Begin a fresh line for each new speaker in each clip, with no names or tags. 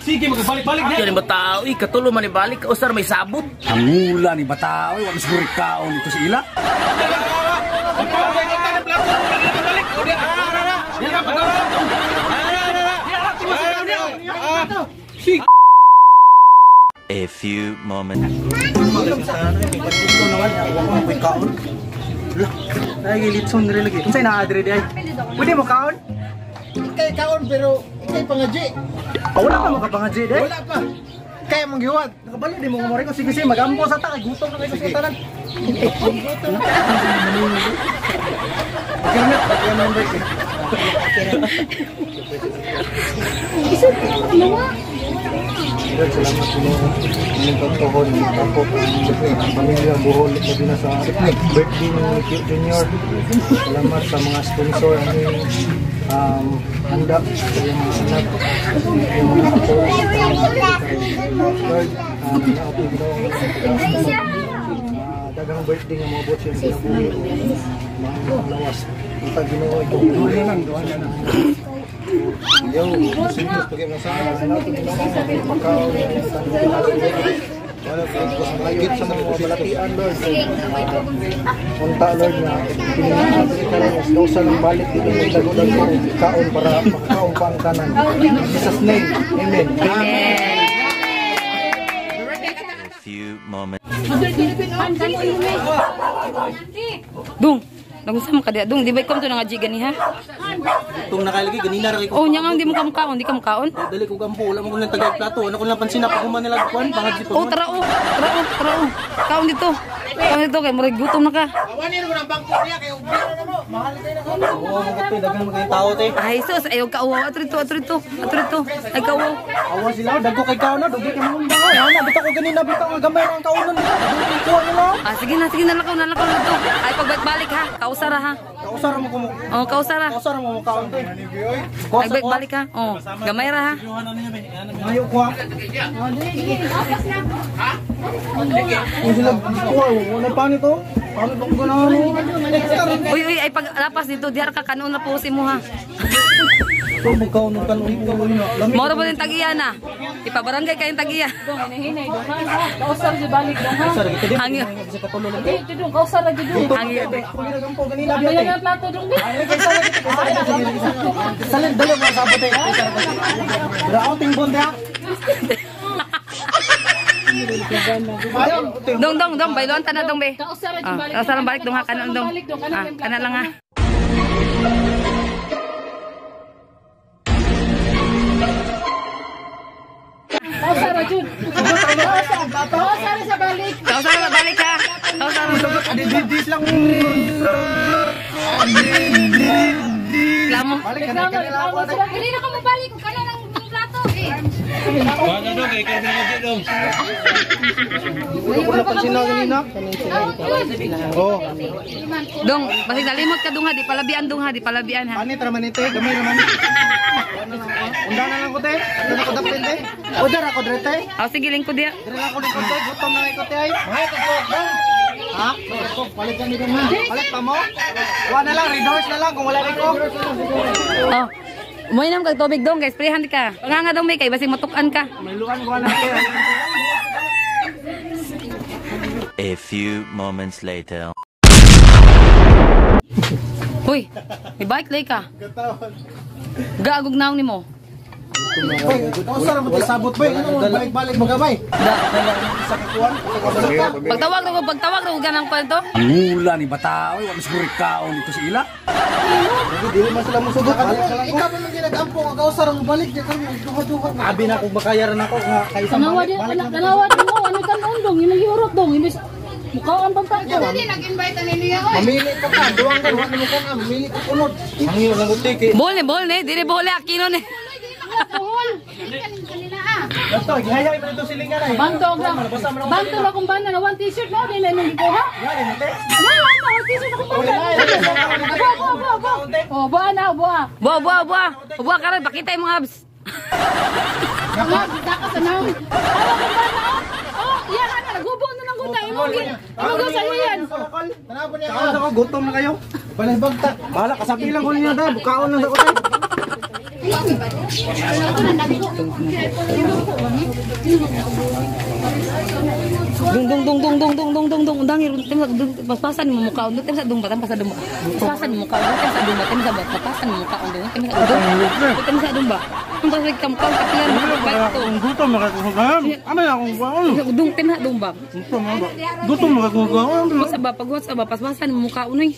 Sige, magbalik-balik na.
Yan ni batao, eh, katulo man ibalik, usar may sabot.
Ang ni batao, wa siguro kaon ito sa ila.
A few moments.
Nagilitson rin lagi. Unsay naa diri day? Pwede mo kaon?
Ikay kaon pero ikay pangaji.
Oh, wala pa mo ka pangaji day.
Wala pa. Kaya mong giwat.
Nakabalo di mo kumari ko sige sige magampo sa ta kay gutom na kayo sa tanan. Gutom. Okay na, okay na break.
Isa pa naman mawa.
Lord, salamat sa inyo. Inyong pagtuhon, inyong tapok, ang pamilya, buhol, labi na sa birthday ni Cute Junior. Salamat sa mga sponsor, aming handa sa iyong mga anak, iyong mga apo. Lord, naopi Ginoo daghang birthday nga moabot siya sa kinabuhi o maayong lawas. Unta Ginoo ikaw. Duha na lang, duha na lang.
Yo, sinus pagay mo sa
Malagit sa mga balatian, Lord. Unta, Lord, na pinangakita ng balik dito ng dago-dago kaon para makakaon pa ang tanan. In Jesus' name, amen.
A few moments.
Dung, nagunsa man ka diha dung, di ba ikaw to nga ganiha? Ha?
Itong nakalagi, ganina rin ko.
Oh, nya nga hindi mo kamukaon, di ka mukaon.
Dali ko gampo, wala mo ko lang tagay plato. Ano ko lang pansin na pag nila kuan, pangadji
Oh, tara oh, tara oh, tara oh. Kaon dito. Kaon dito kay murag gutom na ka.
Oo, mga te, daghan mga tao te.
Ay sus, ayaw ka uwaw. Ato rito, ato rito, ato rito. Ay ka uwaw.
Awa sila, dagko kay kaon na, dugi kay mga undang. Ay, ana bitaw ko ganina bitaw nga gamay ra ang kaunon dito. Dugi ko nila.
Ah, sige na, lakaw na, lakaw na dito. Ay pagbalik ha, kausara ha.
Kausara mo ko mo.
Oh, kausara.
Kausara mo mo kaon te.
Ay balik ha. Oh, gamay ra ha.
Ayo kuha. Kung sila kuha, wala pa nito. Paano ko ganahan?
Uy, uy, ay paglapas dito, diar ka kanon na po si mo ha.
Ito, magkaon ng kanon ko.
Moro po din tagiya na. Ipabarangay kayong tagiya.
Hinahinay dong ha. Kausar di balik dong ha.
Hangyo.
Di dong kausar lagi dong.
Hangyo.
Ako ginagampo ganina
Ano yung plato dong di?
Salin, dali mo sabot eh. Dra ting bonde ha.
Dong, dong, dong, bayloan ta na dong be.
Kausar di
Ah,
balik.
kausar ang balik dong ha, kanon dong.
Balik dong, kanon
Ah,
yung
kanan lang ha.
Kausar ra jud. Kausar sa balik.
Kausar na balik ha. Kausar.
Didis lang.
Reklamo.
Balik ka na kanila ako.
Dili na ka mabalik kung kanan ang plato eh.
Wala ko napansin na ganina. Oh.
Dong, basig nalimot ka dong ha, di palabian dong ha, di palabian ha.
Panit raman ite, gamay raman. Unda na lang ko te. Unda na ko dapin te. Order ako dre te.
Oh, sige lingkod diya.
Dre lang ko lingkod te, gutom na ko te ay. Ha? Palit ka nito ha. Palit pa mo? Wala na lang, redorse na lang kung wala rin ko.
Oh. Uminom kag tubig dong, guys. Prehan ka. Nga nga dong may kay basig matukan ka.
May luan ko na te.
A few moments later.
Hoy, may bike lay ka. Gaagog naong nimo.
Kausar mo te sabot bay. Ano balik-balik mo gamay?
Pagtawag daw ganang kwento.
Ang ni batao, wa siguro kaon ito sa ila.
Dili man sila musugot.
Ikaw pa man ginagampo nga kausar mo balik di ka duha-duha.
Abi na kung makayaran ako nga kay isang
Tanawa
balik.
di, tanawa di mo, ano kanon dong, yung nagihurot dong, imbis mukaan pang tayo.
Mamili ka pa, duwang ka, duwang mo ka, mamili ka kunod.
Hangyo lang ko te kay.
Bol ni, bol ni, dili bol akino ni.
Basta gihayay man ito silingan ay.
Banto lang. Banto ra kung banda na one t-shirt mo, di na imong gikuha.
Ngani mo te.
Na, ano, one t-shirt akong banda. Abo, abo, abo, abo. Oh, buha na, buha.
Buwa, buwa, buwa. Buwa karon pakita imong abs.
Mga, kita ka sa naong. Awa kung banda, oh. Ano sa'yo yan?
Kaon ako, gutom na kayo. Balay bagta. Bahala kasabi lang ko ninyo ta, bukaon lang sa ko.
Dung dung dung dung dung dung dung dung dung undang tim paspasan mo mukha undang tim sa dung batam sa dung paspasan mo mukha undang tim sa dung batam sa paspasan mo mukha undang tim sa dung tim sa dung ba ang pasag ka mukha kapilan mo ba to
Gutom na kayo kung ano akong kaon.
Dung tim sa dung ba
Gutom na kayo kung
sa ba pagwat sa ba paspasan mo mukha unoy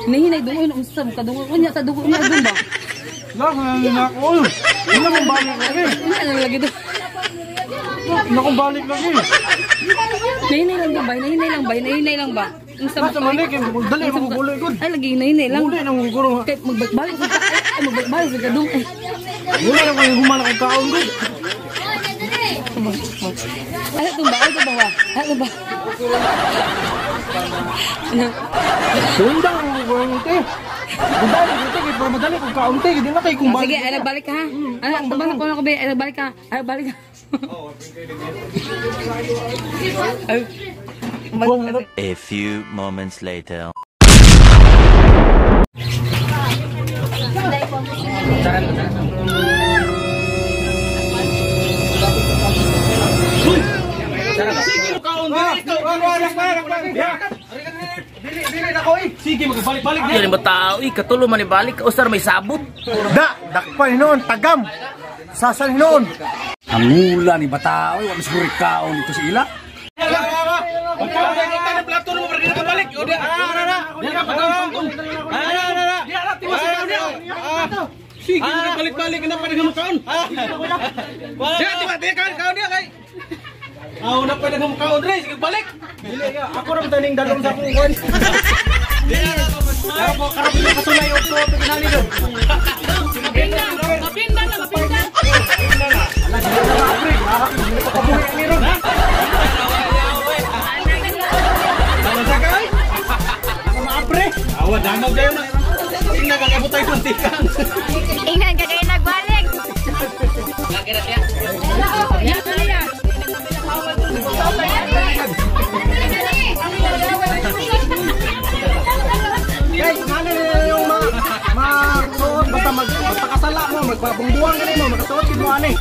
nahinay dung uno unsa ka dung unya sa dung unya dung ba
Lang na ako. Hindi mo balik lagi.
Ano lagi do?
Nakong balik lagi.
Nahinay lang ba? Nahinay lang ba? Nahinay lang ba? Unsa
Basta mali kay dali mo guloy gud.
Ay lagi nahinay lang.
Gulay nang guro.
Kay magbalik sa ay magbalik sa kadung.
Gulay nang kay human akong kaon gud.
Ay tumba, ay tumba ba? Ay tumba.
Sundang ang guro te. Dali ko kay para madali kong kaon te, di na kay kung
Sige, ay nagbalik ka ha. Ay tumba na ko be, ay nagbalik ka. Ay balik ka.
A few moments later.
Sige, magbalik-balik. Yan ba tao, katulo man ibalik, usar may sabot.
Da, dakpan hinuon, tagam. Sasan hinuon.
Ang ula ni bata, oy, wa siguro kaon ito sa ila.
Sige, balik-balik na pa rin kaon. Diya, tiba, diya kaon, kaon diya kay. Aw, na pa rin kaon dre, sige balik. Dili ka, ako ra taning dalom sa akong kuan. Ako karon na kasulay og tuo tingali do.
Mapinda na, mapinda.
Ala, dili na pre. Ah, dili pa kabuhi ni ron. Ano sa kay? Mga pre. Awa dangaw kayo na. Tingnan ka kabutay mantikan.
Ingnan ka kayo nagbalik.
Guys, ngano na yung mga suot basta magpakasala mo, magpabungbuang ka mo, makasuot gid mo ani.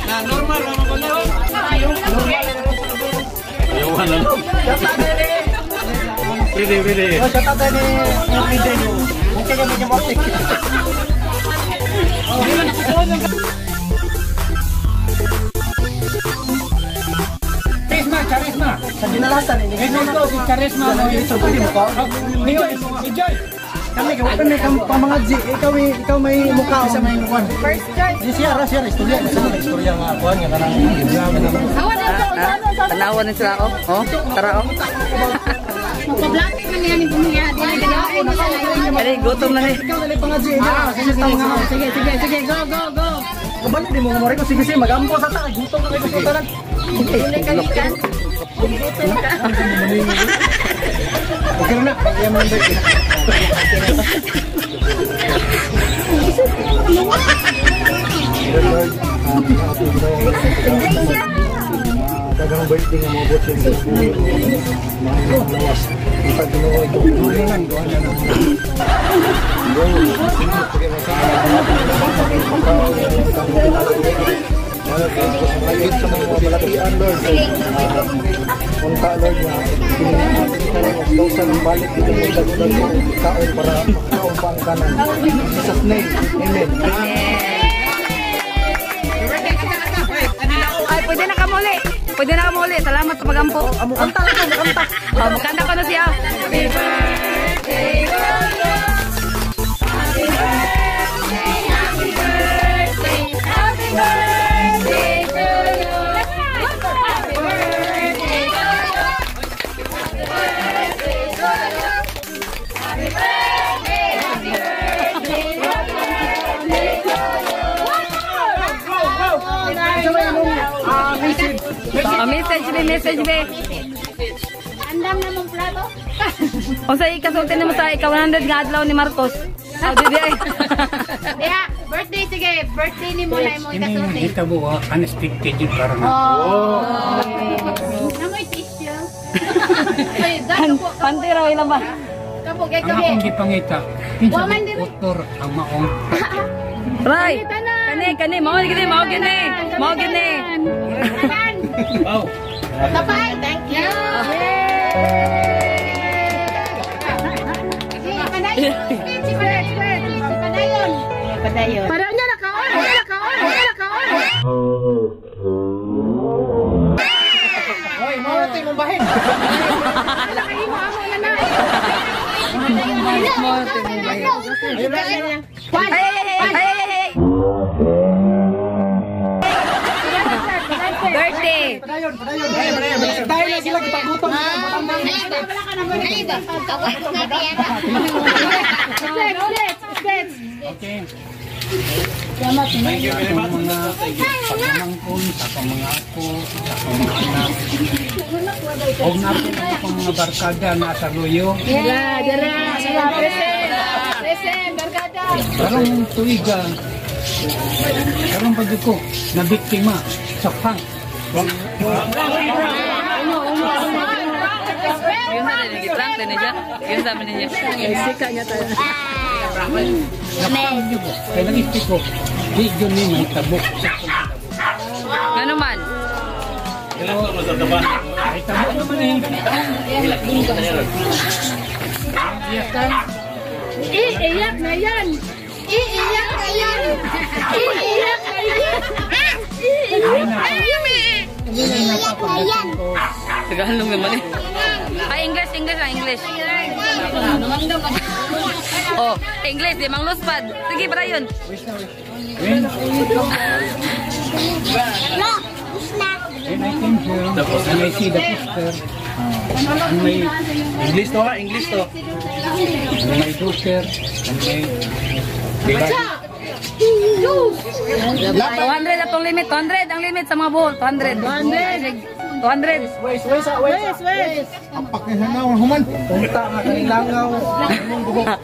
Na normal ra man ko.
Ayawan lang.
Shout out dili.
Pwede, pwede.
Oh, shout out dili. Pwede. Okay ka medyo mo.
Charisma, charisma.
Sa ginalasan ini.
Ito si charisma.
Ito pwede mo ka.
Si Joy.
Kami kami may pamanga G. Ikaw may mukha sa may kuan.
First choice.
Di siya ra siya istorya, sa istorya nga kuan nga kanang.
Tanawan na sila oh. Oh, tara oh.
Magpa-blocking man niya ni Bumuya.
Ay, gutom na ni.
Ikaw na panga G. Sige,
Sige, sige, sige. Go, go, go.
Kabalo di mo nga mo sige sige magampo sa ta gutom ka kay tanan.
Uli ka gikan.
Okay na, iya mo yung Dagang birthday nga mga bot yung mga lawas. Ang Ginoo ito. Dulingan doon na. Sa mga balatian, Lord. Unta, Lord, na pinagdausan ng balik dito ng dago-dago kaon para makakaon pa ang kanan. In Jesus' name, Amen.
Ay, pwede na ka muli. Pwede na ka muli. Salamat sa pagampo.
Mukanta lang ko, mukanta.
Oh, mukanta ko na siya. Happy birthday to you. Happy birthday, happy birthday, happy birthday to you. Happy birthday to you. Happy birthday to you. Happy birthday, happy birthday, happy birthday to you.
Sa may imong message.
Oh, message be, message be.
Andam na mong plato.
O sa ikasulti na mo sa ika 100 nga adlaw ni Marcos. Oh, di ay.
Diha, birthday sige, birthday ni mo na imong ikasulti.
Kita mo, unexpected yun parang.
Oh. Namoy tissue.
Panty raw ilang ba?
Kapo kay
Ang
kapo.
akong gipangita, kinsa may author ang maong
Ray. Kani kani mao gini mao gini. Mao gini.
Wow.
Tapay, thank you. Si Padayon. Si Padayon. Si Padayon. Padayon. Para niya nakaon, nakaon, nakaon.
Hoy, mao na to imong bahin.
Wala kay imo amo na na.
Mao to imong bahin. Ay ay ay ay ay ay. Birthday.
Padayon, padayon. Dahil na sila gipagutom.
Okay. Thank you very much. Mga pagmamangkon, sa akong mga apo, sa akong mga anak. Og natin akong mga barkada na sa luyo.
Dira, dira. Present. Present, barkada.
Karong tuiga, karong pag ko, na biktima sa prank.
Yun sa niya, prank din niya. Yun sa niya.
Sika niya tayo.
Na-prank niyo ko. Kaya nag-isip ko, di yun ni mahitabo.
Ano man?
Mahitabo naman eh.
Iiyak na yan. Iiyak na yan. Iiyak na yan. Iiyak na yan.
Iiyak na yan.
Tagalog naman eh. Ay, English, English, ah, English. Oh, English, di mang luspad. Sige, para yun.
When I came here, and I see the poster, and my
English to ha, English to.
and my daughter, and my
200 atong limit, 200 ang limit sa mga buhol, 200. 200. 200.
Wait, wait, wait, wait.
Apak ni hanaw human.
Unta nga kaning langaw. Imong buhok.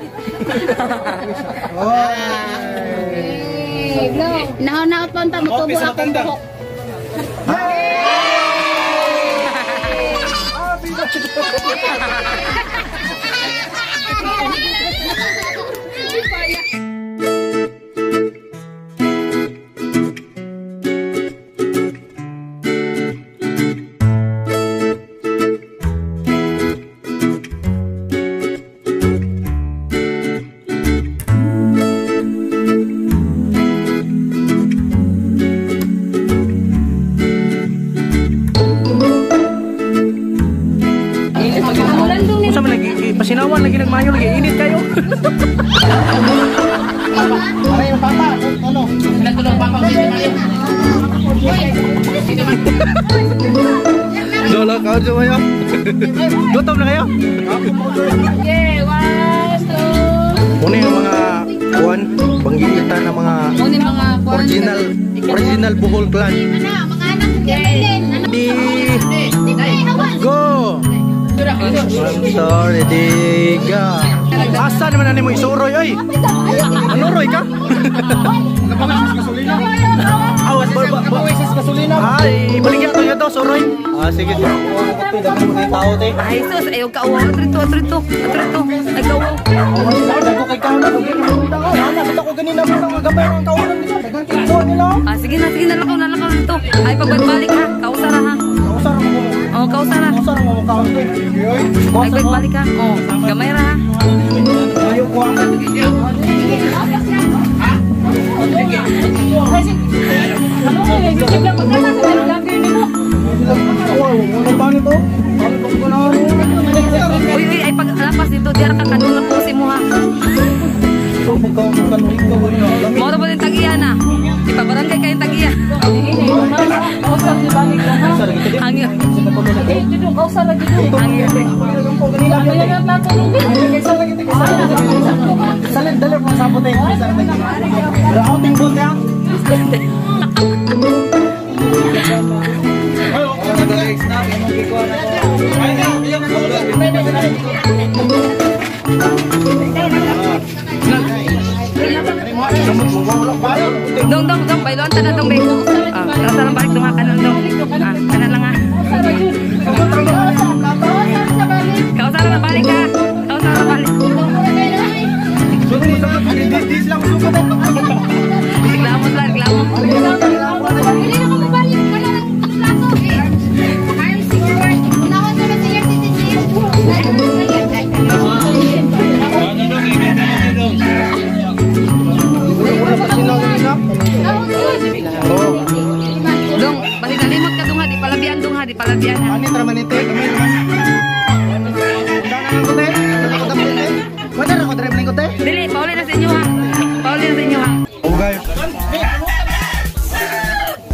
Naon-naot pa unta motubo akong buhok.
Unsa man lagi pasinawan lagi nagmayo lagi init kayo.
Aray yung papa, ano?
Dolo ka jo kayo. Gutom na kayo?
Okay, 1, 2.
Una yung mga kuan, banggitan ng mga original original Bohol clan. Di go. Sorry, diga. Asa naman ani mo isuroy oy? Anuroy ka? Awas ba ba. Ay, baligya to to suroy. Ah, sige.
Ay sus, ayaw ka uwaw. Atrito, atrito, atrito. Ay kauwaw.
Dago kay kaon. Ana, ko ganina mo nga gamay ang kaunan nila. Daghang kay nila.
Ah, sige na, lakaw na, lakaw dito. Ay, pagbalik ha. Kausara ha.
Kausara mo.
Oh, kausara.
Kausara mo kaon.
Ay, pagbalik ha. Oh, gamay ra ha.
Ayo ko ang.
Uy, uy, ay paglapas dito, diara ka kanula po si mo ha. Moro po din tagiya na. Ipabarangay kayong tagiya. Hangyo. Hangyo. Dong, dong, dong, bayloan ta na dong, bay. Ah, tara lang balik dong, kanan dong. Ah, kanan lang ah. Nalimot ka dunga, di palabian dunga, di palabian ha.
Ani tra manite, gamay naman. Undangan ko te. Ako ta te. Wala na ko drive ko te.
Dili, pauli na sa inyo ha. Pauli na sa inyo ha.
Oh guys.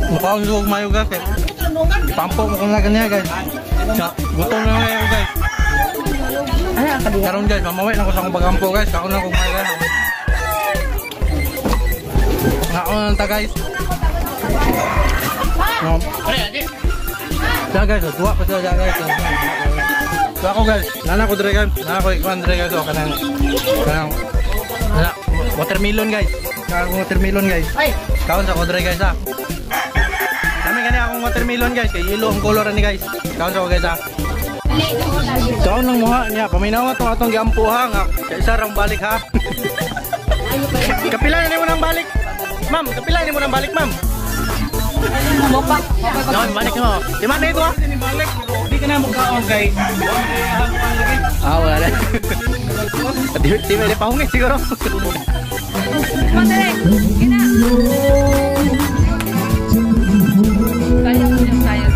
Mukha akong mayo guys eh. Pampo mo kung na guys. Gutom na ngayon guys. Karon guys, mamaway lang ko sa akong pagampo guys. Kaon lang ko mayo guys. Ngaon lang ta guys. No. Ya guys, duwa pa sila guys. Duwa ko guys. Nana ko dire guys. Nana ko ikuan dire guys. Kanang kanang nana watermelon guys. Kaon watermelon guys. Kaon sa ko dire guys ha. Kami gani akong watermelon guys kay yellow ang color ani guys. Kaon sa ko guys ha. Kaon lang mo ha niya. Paminawa to atong giampo ha nga. Kay isa rang balik ha. Kapila na nimo nang balik. Ma'am, kapila nimo nang balik ma'am.
Mopa.
No, balik mo. Di man na ito ha.
Balik pero di ka na mo kaon kay.
Ah, wala. Di di pahungit siguro.
Mandali. Gina. Sayang niya, sayang.